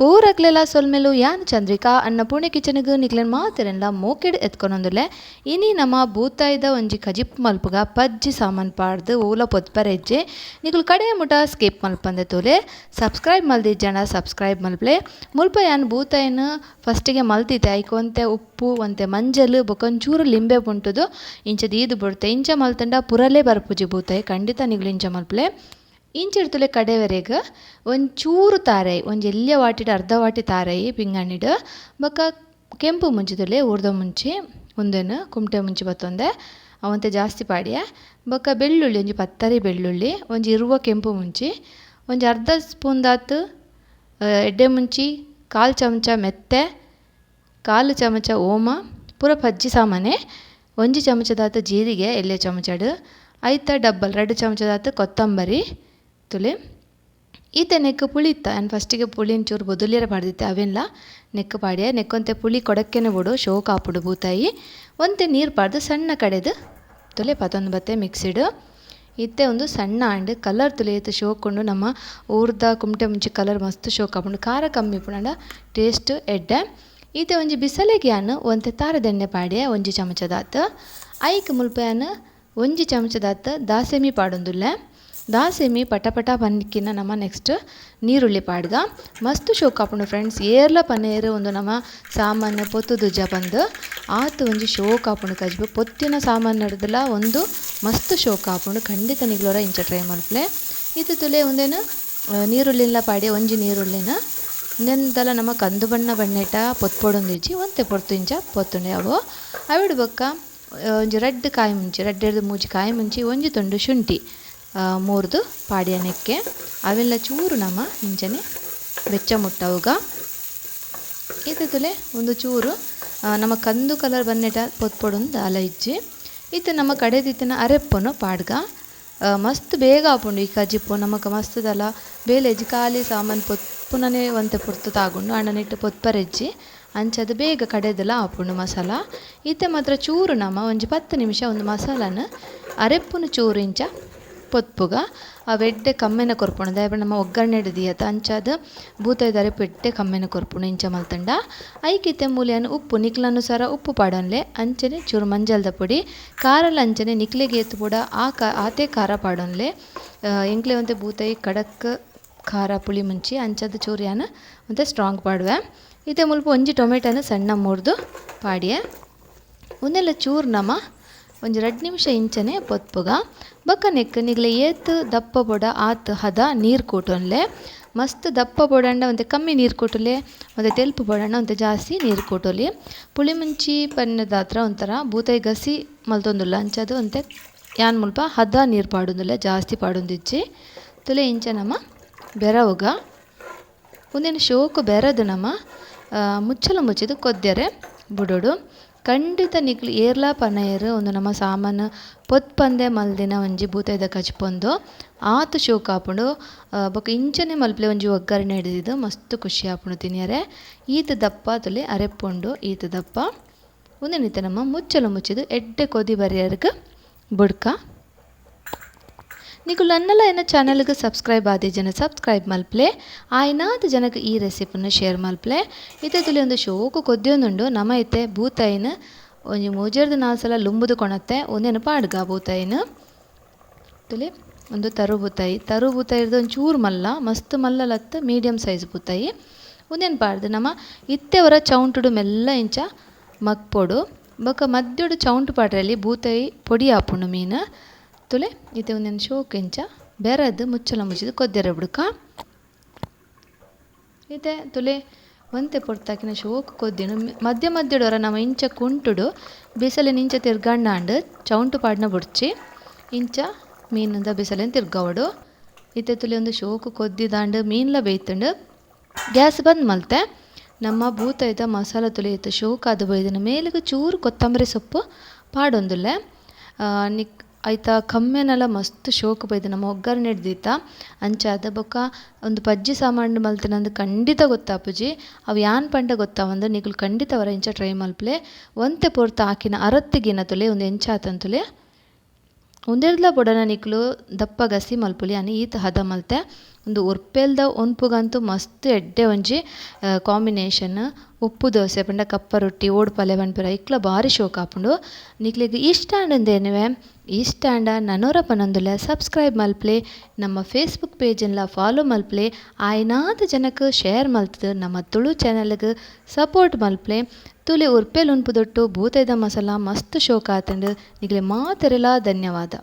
ಪೂರಕ್ಲೆಲ ಸೊಲ್ಮೆಲು. ಯಾನ್ ಚಂದ್ರಿಕಾ, ಅನ್ನಪೂರ್ಣೆ ಕಿಚನ್ಗ್ ನಿಕ್ಲೆನ್ ಮಾತೆರೆನ್ಲ ಮೋಕೆಡ್ ಎತ್ಕೊನೊಂದುಲ್ಲೆ. ಇನಿ ನಮ ಬೂತಾಯಿದ ಒಂಜಿ ಕಜಿಪ್ ಮಲ್ಪುಗ. ಪಜ್ಜಿ ಸಾಮಾನ್ ಪಾಡ್ದ್ ಓಲ ಪೊತ್ಪರೆ ಇಜ್ಜೆ. ನಿಕುಲು ಕಡೆ ಮುಟ ಸ್ಕಿಪ್ ಮಲ್ಪಂದೆ ತೂಲೆ. ಸಬ್ಸ್ಕ್ರೈಬ್ ಮಲ್ದಿಜ್ಜಂಡ ಸಬ್ಸ್ಕ್ರೈಬ್ ಮಲ್ಪಲೆ. ಮುಲ್ಪ ಯಾನ್ ಬೂತಾಯಿನ್ ಫಸ್ಟಿಗೆ ಮಲ್ತಿತ್ತೆ. ಐಕ್ ಒಂತೆ ಉಪ್ಪು, ಒಂತೆ ಮಂಜಲ್ ಬೊಕ ಒಂಚೂರು ಲಿಂಬೆ ಪುಂಟುದು ಇಂಚ ದೀದ್ ಬುಡ್ತೆ. ಇಂಚ ಮಲ್ತಂಡ ಪುರಲೇ ಬರ್ಪುಜಿ ಬೂತಾಯಿ. ಖಂಡಿತ ನಿಕುಲು ಇಂಚ ಮಲ್ಪಲೆ. ಇಂಚಿರ್ತುಲೆ ಕಡೆವರೆಗ್ ಒಂಚೂರು ತಾರಾಯಿ, ಒಂಜಿ ಎಲ್ಯ ವಾಟಿಡ್ ಅರ್ಧ ವಾಟಿ ತಾರಾಯಿ ಪಿಂಗಾಣಿಡ್, ಬೊಕ ಕೆಂಪು ಮುಂಚಿದುಲೆ ಊರ್ದ ಮುಂಚಿ, ಉಂದೆನ್ ಕುಮಟೆ ಮುಂಚಿ ಬತ್ತೊಂದೆ ಅವಂತೆ ಜಾಸ್ತಿ ಪಾಡಿಯೆ. ಬೊಕ ಬೆಳ್ಳುಳ್ಳಿ ಒಂಜಿ ಪತ್ತರಿ ಬೆಳ್ಳುಳ್ಳಿ, ಒಂಜಿ 20 ಕೆಂಪು ಮುಂಚಿ, ಒಂಜಿ ಅರ್ಧ ಸ್ಪೂನ್ ದಾತ್ ಎಡ್ಡೆ ಮುಂಚಿ, ಕಾಲು ಚಮಚ ಮೆತ್ತೆ, ಕಾಲು ಚಮಚ ಓಮ, ಪೂರ ಪಜ್ಜಿ ಸಾಮಾನೆ, ಒಂಜಿ ಚಮಚದಾತ್ ಜೀರಿಗೆ ಎಲ್ಯ ಚಮಚಡ್, ಐತ ಡಬ್ಬಲ್ 2 ಚಮಚದಾತ್ ಕೊತ್ತಂಬರಿ ತುಲೆ. ಈತೆ ನೆಕ್ ಪುಳಿತ್ತ ಯಾನ್ ಫಸ್ಟಿಗೆ ಪುಳಿನ್ ಚೂರು ಬೊದುಲಿಯರ ಪಾಡ್ದಿತ್ತೆ, ಅವೆನ್ಲ ನೆಕ್ ಪಾಡ್ಯೆ. ನೆಕ್ಕೊಂತೆ ಪುಳಿ ಕೊಡಕ್ಕೆನೆ ಬೋಡು, ಶೋಕ್ ಆಪುಂಡು ಬೂತಾಯಿ. ಒಂತೆ ನೀರು ಪಾಡ್ದು ಸಣ್ಣ ಕಡೆದು ತುಲೆ ಪತೊಂದು ಬತ್ತೆ ಮಿಕ್ಸಿಡ್. ಇತ್ತೆ ಒಂದು ಸಣ್ಣ ಆಂಡ್ ಕಲರ್ ತುಲೆ ಏತ್ ಶೋಕುಂಡು. ನಮ್ಮ ಊರ್ದ ಕುಮಟೆ ಮುಂಚಿ ಕಲರ್ ಮಸ್ತ್ ಶೋಕ್ ಆಪುಂಡು. ಖಾರ ಕಮ್ಮಿ ಇಪ್ಪುಂಡು, ಟೇಸ್ಟ್ ಎಡ್ಡೆ. ಈತೆ ಒಂಜಿ ಬಿಸಲೆಗೆ ಯಾನ್ ಒಂತೆ ತಾರದೆಣ್ಣೆ ಪಾಡ್ಯೆ, ಒಂಜಿ ಚಮಚದಾತ್. ಐಕ್ ಮುಲ್ಪ ಯಾನ್ ಒಂಜಿ ಚಮಚದಾತ್ ದಾಸೆಮಿ ಪಾಡೊಂದುಲ್ಲೆ. ದಾಸೆಮಿ ಪಟ ಪಟ ಪನ್ಕಿನ ನಮ ನೆಕ್ಸ್ಟ್ ನೀರುಳ್ಳಿ ಪಾಡ್ಗ. ಮಸ್ತ್ ಶೋಕ್ ಆಪುಂಡು ಫ್ರೆಂಡ್ಸ್. ಏರ್ಲ ಪನೇರ್ ಒಂದು ನಮ ಸಾಮಾನು ಪೊತ್ತುದುಜ ಪಂದ್ ಆತ್ ಒಂಜಿ ಶೋಕ್ ಆಪುಂಡು ಕಜ್ಬು. ಪೊತ್ತಿನ ಸಾಮಾನು ನಡ್ದಲ ಒಂದು ಮಸ್ತ್ ಶೋಕ್ ಆಪುಂಡು. ಖಂಡಿತ ನಿಗ್ಲೋರ ಇಂಚ ಟ್ರೈ ಮಲ್ಪಲೆ. ಇತ್ತೆ ತುಲೆ ಉಂದೆನ್ ನೀರುಳ್ಳಿಲ ಪಾಡಿ, ಒಂಜಿ ನೀರುಳ್ಳಿನ ಉಂದೆನ್ದಲ ನಮ ಕಂದು ಬಣ್ಣ ಬಣ್ಣೆಟ ಪೊತ್ಪೊಡೊಂದಿಜ್ಜಿ, ಒಂತೆ ಪೊರ್ತು ಇಂಚ ಪೊತ್ತುಂಡೆ ಅವು. ಅವಿಡ್ ಬೊಕ್ಕ ಒಂಜಿ ರಡ್ಡ್ ಕಾಯಿ ಮುಂಚಿ, ರಡ್ಡೆರ್ದ್ ಮೂಜಿ ಕಾಯಿ ಮುಂಚಿ, ಒಂಜಿ ತುಂಡು ಶುಂಠಿ ಮೂರ್ದು ಪಾಡಿಯ ನೆಕ್ಕೆ. ಅವೆಲ್ಲ ಚೂರು ನಮ ಇಂಚನೆ ಬೆಚ್ಚ ಮುಟ್ಟವುಗ. ಇತ್ತೆ ತುಲೆ ಒಂದು ಚೂರು ನಮ್ಮ ಕಂದು ಕಲರ್ ಬನ್ನೆಟ ಪೊತ್ಪೊಡೊಂದು ದಾಲ ಇಜ್ಜಿ. ಇತ್ತೆ ನಮ್ಮ ಕಡೆದಿತ್ತಿನ ಅರೆಪ್ಪುನು ಪಾಡ್ಗ. ಮಸ್ತ್ ಬೇಗ ಆಪುಂಡು ಈ ಕಜಿಪು. ನಮಕ್ ಮಸ್ತ್ ದಾಲ ಬೇಲೆ ಇಜ್ಜಿ, ಖಾಲಿ ಸಾಮಾನು ಪೊತ್ಪುನನೆ ಒಂತೆ ಪೊರ್ತು ತಾಗುಂಡು, ಆಂಡ ನೆಟ್ಟ್ ಪೊತ್ಪರೆಜ್ಜಿ. ಅಂಚಾದ್ ಬೇಗ ಕಡೆದಲ ಆಪುಂಡು ಮಸಾಲ. ಇತ್ತೆ ಮಾತ್ರ ಚೂರು ನಮ ಒಂಜಿ 10 ನಿಮಿಷ ಒಂದು ಮಸಾಲನ್ ಅರೆಪ್ಪುನು ಚೂರು ಇಂಚ ಪೊತ್ಪುಗ. ಅವು ಎಡ್ಡೆ ಕಮ್ಮೆನ ಕೊರ್ಪುಂಡು. ದಾಯೆ ಪಂಡ ನಮ್ಮ ಒಗ್ಗರಣೆಡ್ ದೀಯತ, ಅಂಚಾದ್ ಬೂತಾಯಿದ ಅರೆಪ್ಪು ಎಡ್ಡೆ ಕಮ್ಮೆನ ಕೊರ್ಪುಂಡು ಇಂಚ ಮಲ್ತಂಡ. ಐಕ್ ಇತ್ತೆ ಮೂಲ್ಯಾನ್ ಉಪ್ಪು ನಿಕ್ಲನುಸಾರ ಉಪ್ಪು ಪಾಡೊನ್ಲೆ. ಅಂಚನೆ ಚೂರು ಮಂಜಲ್ದ ಪೊಡಿ, ಖಾರಲ ಅಂಚನೆ ನಿಕ್ಲೆಗ್ ಏತ್ ಪೂಡ ಆತೆ ಖಾರ ಪಾಡೊನ್ಲೆ. ಎಂಕ್ಲೆ ಒಂತೆ ಬೂತಾಯಿ ಕಡಕ್ ಖಾರ ಪುಳಿ ಮುಂಚಿ, ಅಂಚಾದ್ ಚೂರು ಯಾನ್ ಒಂತೆ ಸ್ಟ್ರಾಂಗ್ ಪಾಡುವೆ. ಇತ್ತೆ ಮುಲ್ಪ ಒಂಜಿ ಟೊಮೆಟೊನ ಸಣ್ಣ ಮೂರ್ದು ಪಾಡಿಯೆ. ಉಂದೆಲ್ಲ ಚೂರು ನಮ ಒಂಜಿ 2 ನಿಮಿಷ ಇಂಚನೆ ಪೊತ್ಪುಗ. ಬೊಕ್ಕ ನೆಕ್ ನಿಗ್ಲೆ ಏತ್ ದಪ್ಪ ಬೊಡ ಆತ್ ಹದ ನೀರು ಕೂಟೊನ್ಲೆ. ಮಸ್ತ್ ದಪ್ಪ ಬೊಡಂಡ ಒಂತೆ ಕಮ್ಮಿ ನೀರು ಕೂಟೊಲಿ, ಒಂತೆ ತೆಲ್ಪು ಬೊಡಂಡ ಒಂತೆ ಜಾಸ್ತಿ ನೀರು ಕೂಟೊಲಿ. ಪುಳಿ ಮುಂಚಿ ಪನ್ನದಾತ್ರ ಒಂಥರ ಬೂತಾಯಿ ಗಸಿ ಮಲ್ತೊಂದುಲ್ಲ, ಅಂಚಾದ್ ಒಂತೆ ಯಾನ್ ಮುಲ್ಪ ಹದ ನೀರು ಪಾಡೊಂದುಲ್ಲೆ, ಜಾಸ್ತಿ ಪಾಡೊಂದಿಜ್ಜಿ. ತುಲೆ ಇಂಚ ನಮ ಬೆರವುಗ. ಉಂದೆನ್ ಶೋಕು ಬೆರದು ನಮ ಮುಚ್ಚಲ ಮುಚ್ಚಿದ್ ಕೊದ್ಯರೆ ಬುಡೊಡು. ಖಂಡಿತ ನಿಕ್ಲು ಏರ್ಲಾ ಪನಯೆರ್ ಉಂದು ನಮ ಸಾಮಾನು ಪೊತ್ಪಂದೆ ಮಲ್ದಿನ ಒಂಜಿ ಬೂತಾಯಿದ ಕಜಿಪೊಂದು ಆತ್ ಶೋಕ್ ಆಪುಂಡು. ಬೊಕ ಇಂಚನೆ ಮಲ್ಪಲೆ ಒಂಜಿ ಒಗ್ಗರಣೆ ಹಿಡಿದಿದ್ದು ಮಸ್ತ್ ಖುಷಿ ಆಪುಂಡು ತಿನಿಯರೆ. ಈತ್ ದಪ್ಪ ತುಲೆ ಅರೆಪ್ಪುಂಡು, ಈತ್ ದಪ್ಪ. ಉಂದೆನ್ ಇತ್ತೆ ನಮ ಮುಚ್ಚಲ ಮುಚ್ಚಿದ್ ಎಡ್ಡೆ ಕೊದಿ ಬರಿಯರ್ಗ್ ಬುಡ್ಕ. ನಿಕುಲು ನನ್ನಲ ಎನ್ನ ಚಾನಲ್ಗೆ ಸಬ್ಸ್ಕ್ರೈಬ್ ಆದಿ ಜನ ಸಬ್ಸ್ಕ್ರೈಬ್ ಮಲ್ಪಲೆ. ಆಯ್ನಾತ್ ಜನಕ್ಕೆ ಈ ರೆಸಿಪಿನ ಶೇರ್ ಮಲ್ಪಲೆ. ಇತ್ತೆ ತುಲೆ ಒಂದು ಶೋಕು ಕೊದ್ಯೊಂದುಂಡು. ನಮ ಇತ್ತೆ ಬೂತಾಯಿನ ಒಂಜಿ ಮೂಜೆರ್ದ್ 4 ಸಲ ಲುಂಬುದು ಕೊಣತ್ತೆ. ಉಂದೆನ್ ಪಾಡ್ಗ ಬೂತಾಯಿನ. ತುಲೆ ಒಂದು ತರು ಬೂತಾಯಿ, ತರು ಬೂತಾಯಿರ್ದ್ ಒಂಚೂರು ಮಲ್ಲ, ಮಸ್ತ್ ಮಲ್ಲಲತ್ತು ಮೀಡಿಯಂ ಸೈಜ್ ಬೂತಾಯಿ. ಉಂದೆನ್ ಪಾಡ್ದು ನಮ ಇತ್ತೆ ಒರ ಚೌಂಟುಡು ಮೆಲ್ಲ ಇಂಚ ಮಗ್ಪೊಡು. ಬೊಕ ಮದ್ಯೊಡು ಚೌಂಟು ಪಾಡ್ರಲ್ಲಿ ಬೂತಾಯಿ ಪೊಡಿ ಆಪುಂಡು ಮೀನು. ತುಲೆ ಇತ್ತೆ ಒಂದೊಂದು ಶೋಕ್ ಇಂಚ ಬೆರದು ಮುಚ್ಚಲ ಮುಚ್ಚಿದ್ ಕೊದ್ಯರೆ ಬುಡ್ಕ. ಇತ್ತೆ ತುಲೆ ಒಂತೆ ಪೊರ್ತಾಕಿನ ಶೋಕ್ ಕೊದ್ದಿನ ಮಧ್ಯ ಮಧ್ಯಡೊರ ನಮ ಇಂಚ ಕುಂಟುಡು ಬಿಸಲಿನ ಇಂಚ ತಿರ್ಗಣ್ಣಾಂಡ್ ಚೌಂಟು ಪಾಡ್ನ ಬುಡ್ಚಿ ಇಂಚ ಮೀನದ ಬಿಸಲಿನ ತಿರ್ಗವಡು. ಇತ್ತೆ ತುಲೆ ಒಂದು ಶೋಕು ಕೊದ್ದಿದಾಂಡ್ ಮೀನ್ಲ ಬೇಯ್ತುಂಡು. ಗ್ಯಾಸ್ ಬಂದ್ ಮಲ್ತೆ. ನಮ್ಮ ಬೂತಾಯಿದ ಮಸಾಲ ತುಲೆ ಇತ್ತೆ ಶೋಕಾದ್ ಬೈದಿನ ಮೇಲಿಗೆ ಚೂರು ಕೊತ್ತಂಬರಿ ಸೊಪ್ಪು ಪಾಡೊಂದುಲ್ಲೆ. ನಿಕ್ ಐತ ಕಮ್ಮೆನಲ ಮಸ್ತ್ ಶೋಕು ಬೈದು ನಮ್ಮ ಒಗ್ಗರಣೆ ಹಿಡ್ದಿತ್ತ. ಅಂಚಾದ ಬೊಕ್ಕ ಒಂದು ಪಜ್ಜಿ ಸಾಮಾನು ಮಲ್ತಿನಂದು ಖಂಡಿತ ಗೊತ್ತಾಪುಜಿ. ಅವು ಯಾನ್ ಪಂಡ ಗೊತ್ತಾವಂದು ನಿಕುಲು ಖಂಡಿತ ಅವರ ಇಂಚ ಟ್ರೈ ಮಲ್ಪಲೆ. ಒಂತೆ ಪೊರ್ತು ಆಕಿನ ಅರತ್ತಿಗಿನ ತುಲೆ ಒಂದು ಎಂಚಾತಂತುಲೆ. ಉಂದೆಡ್ದ್ಲ ಬೊಡಾಯಿನ ನಿಕುಲು ದಪ್ಪ ಗಸಿ ಮಲ್ಪೊಲಿ ಯಾನ್ ಈತ್ ಹದ ಮಲ್ತೆ. ಉಂದು ಉರ್ಪೆಲ್ದ ಉನ್ಪುಗಂತೂ ಮಸ್ತ್ ಎಡ್ಡೆ ಒಂಜಿ ಕಾಂಬಿನೇಷನ್. ಉಪ್ಪು ದೋಸೆ ಪಂಡ ಕಪ್ಪ ರೊಟ್ಟಿ ಓಡುಪಲ್ಯ ಪನ್ಪೆರ್ ಐಕ್ಲ ಬಾರಿ ಶೋಕು ಆಪುಂಡು. ನಿಕ್ಲೆಗ್ ಇಷ್ಟ ಆಂಡ ಇಷ್ಟ ಆಂಡ ನನೊರ ಪನೊಂದುಲ್ಲೆ ಸಬ್ಸ್ಕ್ರೈಬ್ ಮಲ್ಪುಲೆ, ನಮ್ಮ ಫೇಸ್ಬುಕ್ ಪೇಜ್ ನ್ಲ ಫಾಲೋ ಮಲ್ಪುಲೆ, ಆಯಿನಾತ್ ಜನಕ್ ಶೇರ್ ಮಲ್ತುದು ನಮ್ಮ ತುಳು ಚಾನೆಲ್ ಗ್ ಸಪೋರ್ಟ್ ಮಲ್ಪುಲೆ. ತುಲೆ ಉರ್ಪೆಲ್ ಉನ್ಪುದೊಟ್ಟು ಬೂತಾಯಿದ ಮಸಾಲ ಮಸ್ತ್ ಶೋಕು ಆತುಂಡು. ನಿಕ್ಲೆ ಮಾತೆರೆಲ ಧನ್ಯವಾದ.